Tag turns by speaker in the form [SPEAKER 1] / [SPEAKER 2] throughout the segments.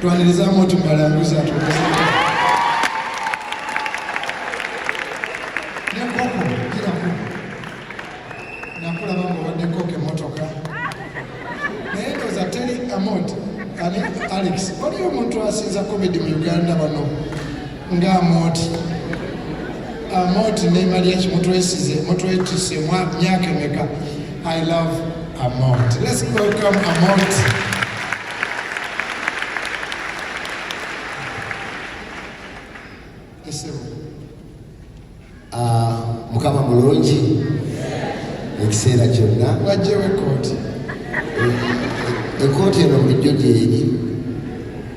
[SPEAKER 1] Twaniriza Amooti Mubalanguzi atwogezeko. Ne Koko girako. Nakulaba ng'obadde Koko emmotoka. Naye ndowooza teri Amooti ani Alex, waliyo omuntu asinza comedy mu Uganda bano nga Amooti. Amooti ne Mariachi mutwesize mutwetise myaka emeka. I love Amooti. Let's welcome Amooti. Esebo.
[SPEAKER 2] Ah, Mukama mulungi ekiseera kyonna.
[SPEAKER 1] Wajjewo ekkooti.
[SPEAKER 2] Ekkooti eno bulijjo gyeri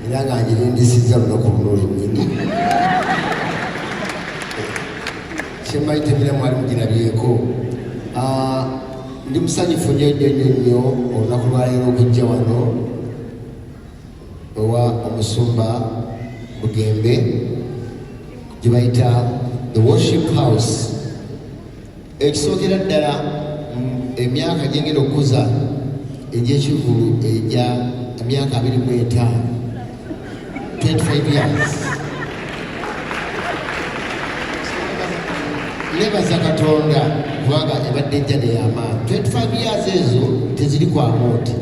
[SPEAKER 2] era nga ngirindisizza lunaku luno lwennyini. Kyemmanyi temira mwali mugirabyeko. Ah, ndi musanyufu nnyo nnyo nnyo nnyo olunaku lwaleero okujja wano owa omusumba Bugembe gye bayita the worship house. Ekisookera ddala emyaka gyengenda okukuza egy'ekivulu egya emyaka 25, 25 years. Nebaza Katonda kubanga ebadde ejja neyamaanyi. 25 years ezo teziri kwa Amooti,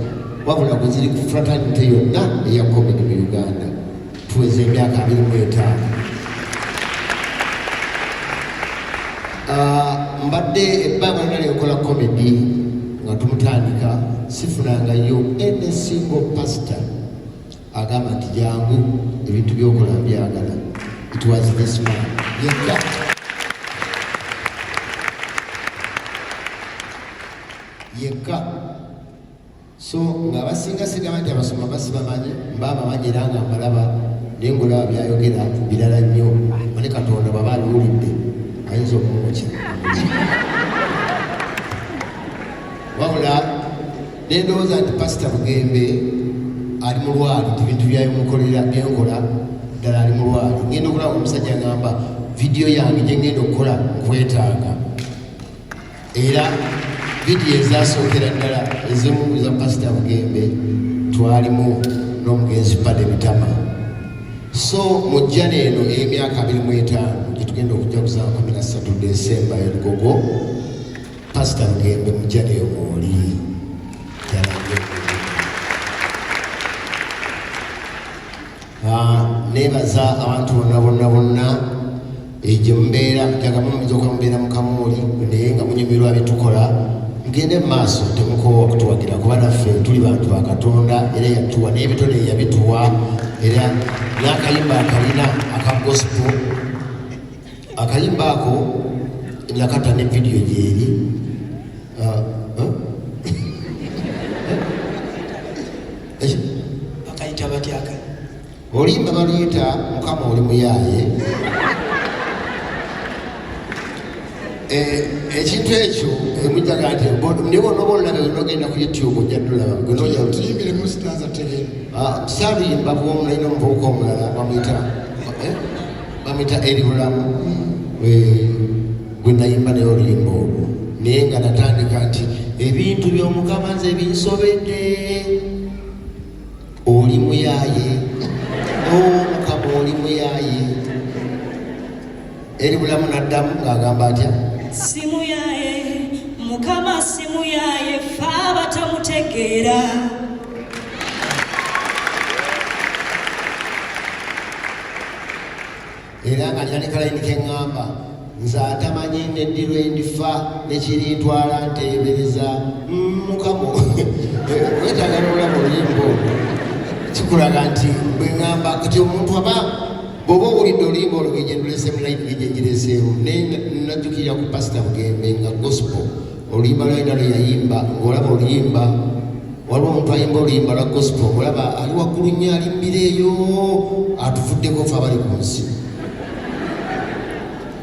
[SPEAKER 2] wabula gwe ziri ku fraternity yonna eya comedy mu Uganda. Tuweze emyaka 25. Mbadde ebbanga lyonna lyenkola comedy nga tumutandika sifunangayo any single pastor agamba nti jangu ebintu byokola mbyagala. It was this man yekka. Yekka. So ng'abasinga sigamba nti abasoma basi bamanyi, mba abamanyi era nga mbalaba, naye ng'olaba byayogera birala nnyo. Mane Katonda bw'aba abiwulidde ayinza okumwokya. Wabula ne ndowooza nti Pasita Bugembe ali mulwali, nti ebintu byamukolera byenkola ddala ali mulwali. Ngenda okulaba omusajja agamba vidiyo yange gye ngenda okukola nkwetaaga. Era vidiyo ezasookera ddala ezimu za Pasita Bugembe twalimu n'omugenzi Pade Bitama. So mu jjana eno ey'emyaka 25 gye tugenda okujaguza 13 Desemba e Lugogo, Pasita Bugembe mu jjana eyo mwoli. Neebaza abantu bonna bonna bonna gye mubeera, njagala muyinza okuba mubeera mu Kamooli naye nga munyumirwa bye tukola, mugende mu maaso, temukoowa kutuwagira kuba naffe tuli bantu ba Katonda era yatuwa n'ebitone yabituwa, era n'akayimba akalina aka gospel, akayimba ako nakata ne vidiyo gyeri.
[SPEAKER 3] Bakayita batya aka?
[SPEAKER 2] Oluyimba baluyita Mukama oli muyaaye. Ekintu ekyo emujjaga nti naye bw'onooba olulaba nogenda ku YouTube ojja dulaba. Gwe noonya
[SPEAKER 1] Tuyimbiremu stanza tegeera.
[SPEAKER 2] Saaluyimba bw'omu, nalina omuvubuka omulala bamuyita Eri Bulamu. Gwe nayimba naye oluyimba olwo, naye nga natandika nti ebintu by'Omukama nze binsobedde, oli muyaaye, Omukama oli muyaaye. Eri Bulamu n'addamu ng'agamba atya?
[SPEAKER 4] Si muyaaye Mukama, si muyaaye, ffe abatamutegeera.
[SPEAKER 2] Era nga nina ne kalayini ke ŋŋamba nze atamanyi neddi lwe ndifa nekirintwala nteebereza Mukama. Wetaaga n'olaba oluyimba olwo kikulaga nti bwe ŋŋamba kati omuntu aba bw'oba owulidde oluyimba olwo gye nduleseemu layini gye ngireseewo, naye najjukirira ku Pasita Bugembe nga gospel oluyimba lwalina lwe yayimba, ng'olaba oluyimba waliwo omuntu ayimba oluyimba lwa gospel ng'olaba ali waggulu nnyo ali mbira eyo atuvuddeko ffe abali ku nsi.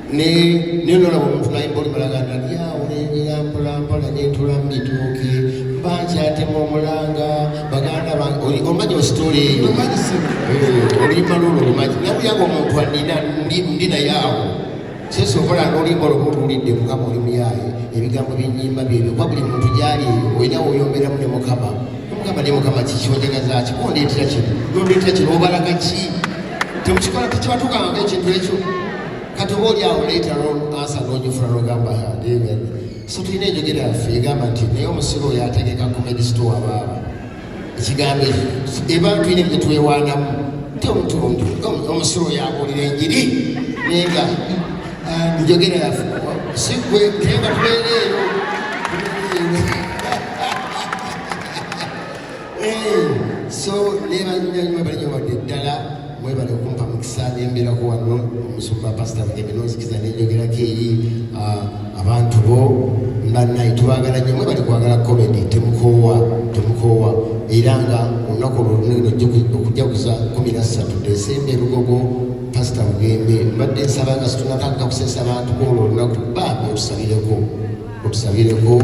[SPEAKER 2] Naye nolaba omuntu nayimba oluyimba laga nti ali awo nengera mpola mpola nentula mu bitooke mba nkyatema omulanga baganda bange. Omanyi ositoola eyo? Oluyimba lwolwo olumanyi? Nawulira nga omuntu anina ndi naye awo kyesobola n'oluyimba olwo oluwulidde Mukama oli muyaaye, ebigambo by'ennyimba byebyo kuba buli muntu gy'ali eyo olina woyomberamu ne Mukama. Nemugamba, naye Mukama, kiki onjagaza ki? Kondeetera kino, nondeetera kino, obalaga ki? Temukikola, tekibatuukangako ekintu ekyo. Kati oba oli awo later on answer n'ogifuna n'ogamba, "Ah, David." So tulina enjogera yaffe egamba nti naye omusiru oyo ategeka Comedy Store, abaaba ekigambo ekyo eba tulina ebyo twewaanamu nti omuntu omusiru oyo abuulira enjiri, naye nga njogera yaffe si gwe, naye nga tubeera eyo. So nebannywa bali wadde ddala, mwebale okumpa mukisa nembeerako wano. Omusumba Pasita Bugembe, nonzikiza nenjogerako eri abantu bo. Bannaye, tubagala nnyo, mwebale kwagala comedy, temukoowa, temukoowa. Era nga olunaku olwo lunene okujaguza 13 Desemba erugogo, Pasita Bugembe, mbadde nsaba nga situnatandika kuseesa abantu kwolwo olunaku, bambi otusabireko, otusabireko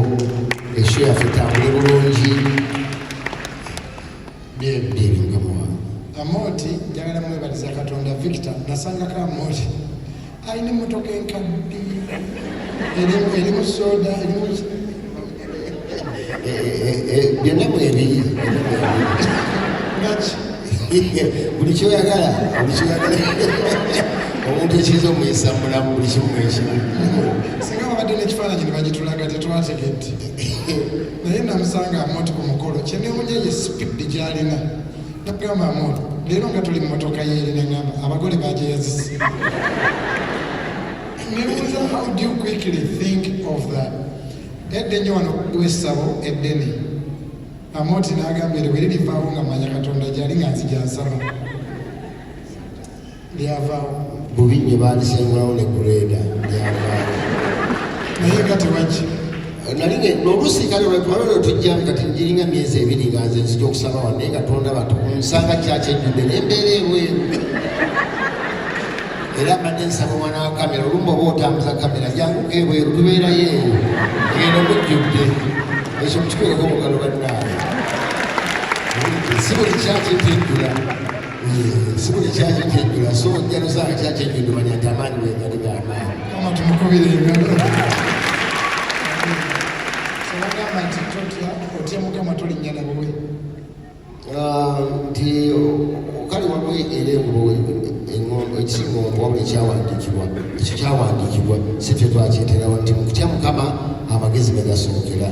[SPEAKER 2] esho yaffe etambule bulungi. Byebyo, mukama wange.
[SPEAKER 1] Amooti, njagala mwebaliza Katonda. Victor, nasangako Amooti alina emmotoka enkadde erimu soda, erimu
[SPEAKER 2] Byonna mwebiri.
[SPEAKER 1] Ngaki?
[SPEAKER 2] Buli kyoyagala, buli kyoyagala omuntu ekiyinza omuyisa mulamu, buli kimu mwekimu.
[SPEAKER 1] Singa babadde n'ekifaananyi ne bagitulaga, tetwategedde. Naye namusanga Amooti ku mukolo, kyenewunya ye speed gy'alina. Nagamba, "Amooti, leero nga tuli mu motoka yeeri?" Nagamba abagole bagyeyazise. Nebuuza, how do you quickly think of that? Edda ennyo wano wessabo eddene, Amooti n'agamba eri bwe lirivaawo nga manya Katonda gyali nga nzija nsaba. Lyavaawo.
[SPEAKER 2] Bubi nnyo, baalisengulawo ne grader, lyavaawo.
[SPEAKER 1] Naye nga tewaki.
[SPEAKER 2] Nali oluusi kale lwetwalolo tujja kati ngiringa myezi 2 nga nze nzija okusaba wano, naye nga tonda bantu nsanga kyakyejjudde nembeera ebweru. Era mbadde nsaba omwana wa kamera, olumu oba otambuza kamera, janguko ebweru, tubeerayo eyo, genda omujjudde. Ekyo mukikwereko mugalo, bannaawe. Si buli kyaki ntejjula, si buli kyaki ntejjula. So ojja nosanga kyakyejjudde, manya nti amaanyi wegali gamaanyi.
[SPEAKER 1] Kama tumukubire engalo. So bagamba nti totya, otya Mukama tolinnya na buwe.
[SPEAKER 2] Ah, nti kale waliwo era engubo ekiŋombo, wabula ekyawandiikibwa, ekyo kyawandiikibwa si ffe twakyeterawo, nti mukutya Mukama amagezi gegasookera.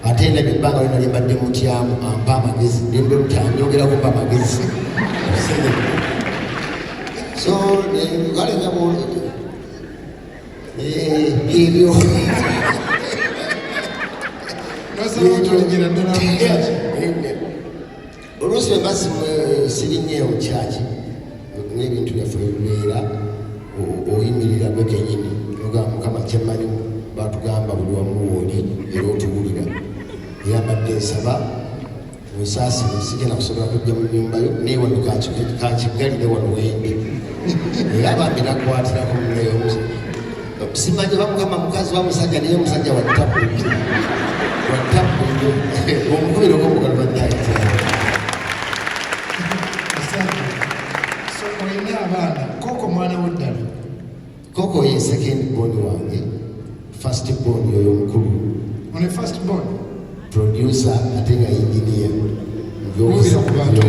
[SPEAKER 2] Ate ndabye ebbanga lyonna lyembadde mutyamu, ampa amagezi, nembe mutyanyogerako mpa amagezi. So kale nga ebyo.
[SPEAKER 1] Nosaba otolinnyira ddala mu kyaki.
[SPEAKER 2] Oluusi bwe mba sirinnyeewo kyaki n'ebintu byaffe bibeera, oyimirira gwe kenyini ogamba, "Mukama, kyemmanyi batugamba buli wamu wooli era otuwulira, era mbadde nsaba onsaasire, sigenda kusobola kujja mu nyumba yo, naye wano kankiggalire wano wendi." Era bambi nakwatirako muneyo, simanyi oba Mukama mukazi wa musajja, naye omusajja wattabu nnyo, wattabu nnyo. Omukubireko omugalo, bannaye.
[SPEAKER 1] Asante. So olina abaana, Koko mwana wo ddala?
[SPEAKER 2] Koko ye second born wange, first born yoyo omukulu.
[SPEAKER 1] Ono first born?
[SPEAKER 2] Producer ate nga engineer.
[SPEAKER 1] Wulira ku bantu.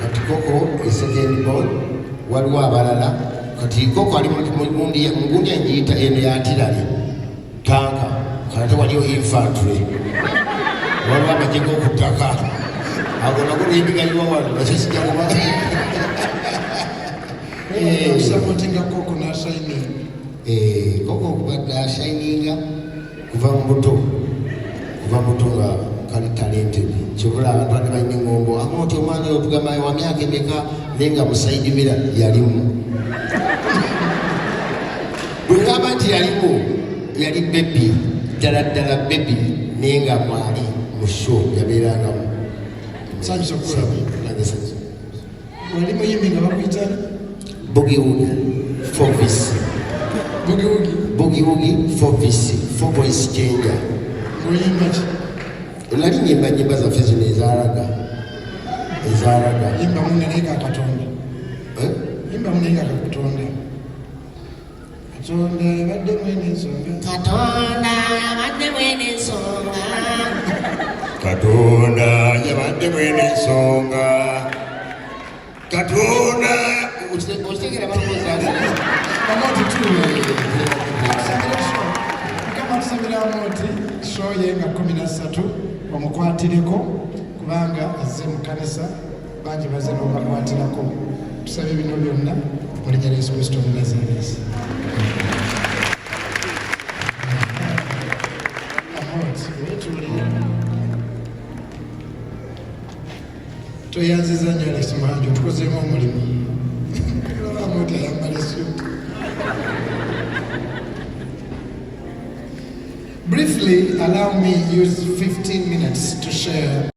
[SPEAKER 2] Kati Koko e second born, waliwo abalala. Kati Koko ali mu gundi engiyita eno ya artillery, tank. Kati ate waliyo infantry, waliwo amagye g'oku ttaka, ago nago nembigayiwa wano, nakyo kijja kuba.
[SPEAKER 1] Supportinga Koko n'ashining.
[SPEAKER 2] Koko okubadde ashininga kuva mu buto, kuva mu buto nga kali talented. Kyobula abantu badde balina eŋŋombo amoti omwana oyo tugamba wa myaka emeka, naye nga musaidimira yalimu. Bwe ngamba nti yalimu, yali baby, ddala ddala baby, naye nga mwali mu show yabeerangamu.
[SPEAKER 1] Nsanyusa okukulaba.
[SPEAKER 2] Nange sanyusa.
[SPEAKER 1] Wali muyimbi nga bakuyita?
[SPEAKER 2] Boogie Woogie 4VC.
[SPEAKER 1] Boogie Woogie?
[SPEAKER 2] Boogie Woogie 4VC, four voice changer.
[SPEAKER 1] Ng'oyimba ki?
[SPEAKER 2] Nali nyimba nyimba zaffe zino ezalaga, ezalaga.
[SPEAKER 1] Yimba munne naye kakatonda.
[SPEAKER 2] Eh?
[SPEAKER 1] Yimba munne nga kakatonda. Katonda yabadde mwene ensonga.
[SPEAKER 3] Katonda abadde mwene ensonga.
[SPEAKER 2] Katonda yabadde mwene ensonga. Katonda okitegera balowooza.
[SPEAKER 1] Amooti tuwe. Tusabire show. Mukama tusabira Amooti show ye nga 13 omukwatireko kubanga azze mu kanisa bangi bazze n'obakwatirako. Tusabe bino byonna mu linnya lya Yesu Kristo Omunazaaleesi. Amooti wetuulire. Tweyanziza nnyo Alex Muhangi, otukozeemu omulimu. Amooti ayambala essuuti. Briefly, allow me use 15 minutes to share